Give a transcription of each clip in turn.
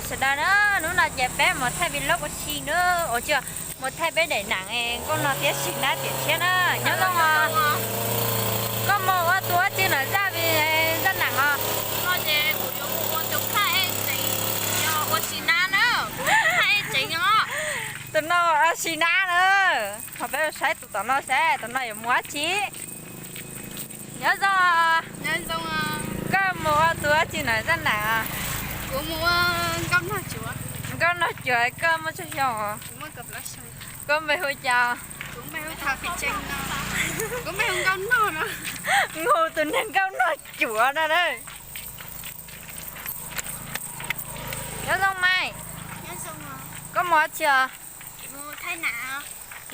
Sawv daws na, hnub no ces peb mus thaij vlog ua si na, ua tsis, mus thaij peb daim neem nkauj nog thiab Sim Nab tiam tshiab na. Nyob zoo os. Koj mus ua tus dab tsi na, zaj, zaj neem os? Tus no ua Sim Nab na. Tus no ua Sim Nab na. Ho peb saib tus tom no saib tus no yuav mus dab tsi. Nyob zoo. Koj mus ua tus dab tsi na, zaj neem? Nkauj Nog Cuam, koj muaj tsawg xyoo os? Koj npe hu cas? Mus tus niag Nkauj Nog Cuam no na. Nyob zoo mas. Koj mus dab tsi os?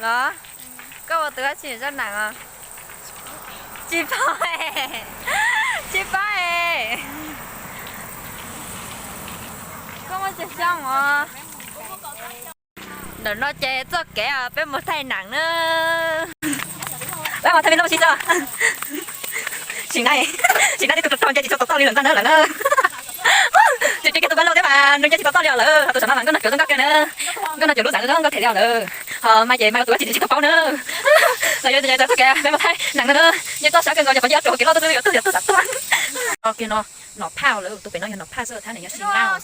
Los, koj ua tus dab tsi zaj neem os? Tsis paub, tsis paub. Koj muaj tsawg xyoo os? Ntawm no ces txoj kev peb mus thaij neem na. Peb mus thaij vlog ua si tso. Sim Nab, Sim Nab twb tus rog nce tsis tau toj li lawm ntag na lawm na. Tsis tsis kiag tus Nkauj Nog thiab mas nws nce tsis tau toj li lawm. Ho tus saum no mas Nkauj Nog Cuam zoo nkauj kawg na. Nkauj Nog Cuam lub zam zoo nkauj kawg li lawm. Ho mas ces mas ua tus dab tsi tsis tau paub na. Los yog txoj kev peb mus thaij neem no na, nce toj siab kawg nkaus ces qhov nce ob tsuas kev loj tuaj twb yuav tuag yuav tuag xav tuag. Kiag no, Nom Phaj lawm, tus pem no yog Nom Phaj xwb, thab niam yog Sim Nab.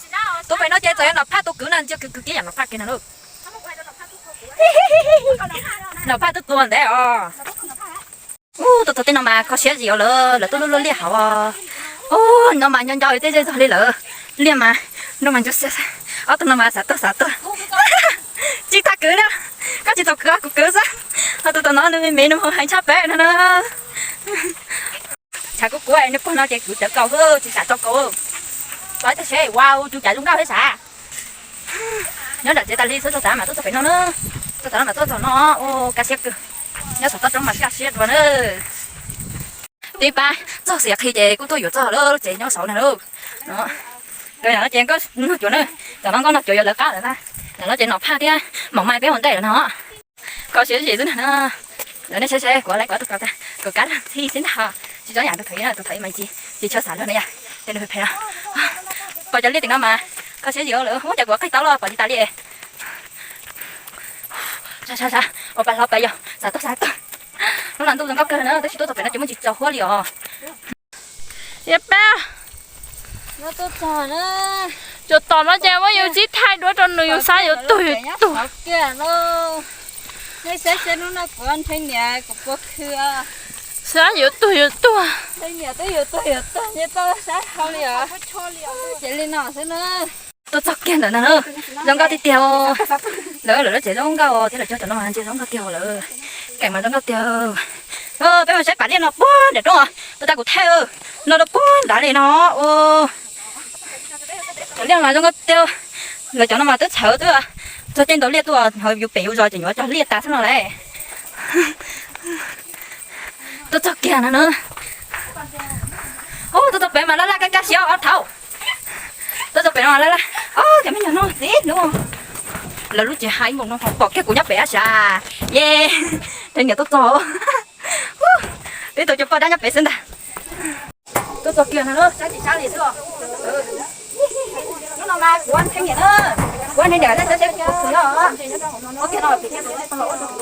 Tus pem no ces txawm yog Nom Phaj tus kwv na, ntsia kwv kwv kiag yam Nom Phaj kiag na lauj. Nom Phaj twb tuag ntev os. Ub, tuaj txog tej no mas kho siab zim os lawm, lawv tuaj lub luaj liaj hauv. Ub, no mas nco nco tej zej zog li lawm. Liaj mas, no mas ntsuab xiab, ob tug no mas xav tuag xav tuag. Tsis tas kwv na, koj tsis txaus kwv kuv kwv xwb. Ho tus tom no nws me me nws mus heev tshaj peb no na. Tshav kub kub nws pog no ces kwv cawv kaus xwb tsis kam tso kaus. Tso ib tag seb ua tus cas zoo nkauj thiab sav. Nyob nram tsev tas li xwb, txog tav mas tuaj txog pem no na. Txog tav no mas tuaj txog no, ua kaj siab kawg. Nyob saum toj roob mas kaj siab dua na. Tib pab txog xiav qhi ces kuj tuaj yuav txog lub tsev nyob saud na lauj. Tam no ces Nkauj Nog Cuam na, tam no Nkauj Nog Cuam yuav lawv qab lawm na. Tam no ces Nom Phaj thiab Maum Mai peb ua ntej lawm no. Kho siab zim xwb na. Lawv nej saib saib kuv laiv kuv tus kab, kuv kab lag ntxhi xwb ntag. Tsis tsob yam tus thaum ub, tus thaum ub mas tsis, tsis tshua xav luag na yom, tej nws phem phem no. Pom cov liaj tim no mas kho siab zim lawm, muab cov kuv qig tau los pom tsis tas li. Sab sab sab, ua pas hlo pas yog xav tuag xav tuag. Hnub no ntuj zoo nkauj kawg na, tab sis tuaj txog pem no ces muaj ntsis tsaus huab li os. Yog peb, cov tom no ces muab yus tib thaij duab rau nws, yus xav yuav tuag yuav tuag. Nej saib saib hnub no kuv ntxhee niam kuv puas khw. Xav yuav tuag yuav tuag. Ntxhee niam twb yuav tuag yuav tuag nyob toj sab hauv li os. Ces li no xwb na. Tuaj txog kiag ntawm no na, zoo nkauj tiag tiag. Lawv lawv lub tsev zoo nkauj thiab lawv cov tom no ntsia zoo nkauj tiag lawm. Keem mas zoo nkauj tiag. Peb mus saib pas liaj no puag nram roob, tus tas kuv thaij no rau puag nrad li no. Cov liaj mas zoo nkauj tiag. Lawv cov no mas twb txhawv twb txog caij ntaus liaj tuaj, ho yus pem yus zos ces yuav cog liaj tas xwb no lauj. Tuaj txog kiag no na. Ub, tuaj txog pem mas laj laj kaj kaj siab ob thaum. Tuaj txog pem no mas laj laj. Ob, cov me nyuam no txiv hnub. Lawv lub tsev hais ib npaum no ho pom kiag kuv nyob pem ab sav. Ye, ntxhee niam tuaj txog. Ub, twb tus cov poj dab nyob pem xwb ntag. Tuaj txog kiag no na, sab tsis sab li xwb os. Hnub no mas kuv ntxhee niam na, kuv ntxhee niam nej saib seb kuv khwv no. Ua kiag no pem kiag tus toj los ua txog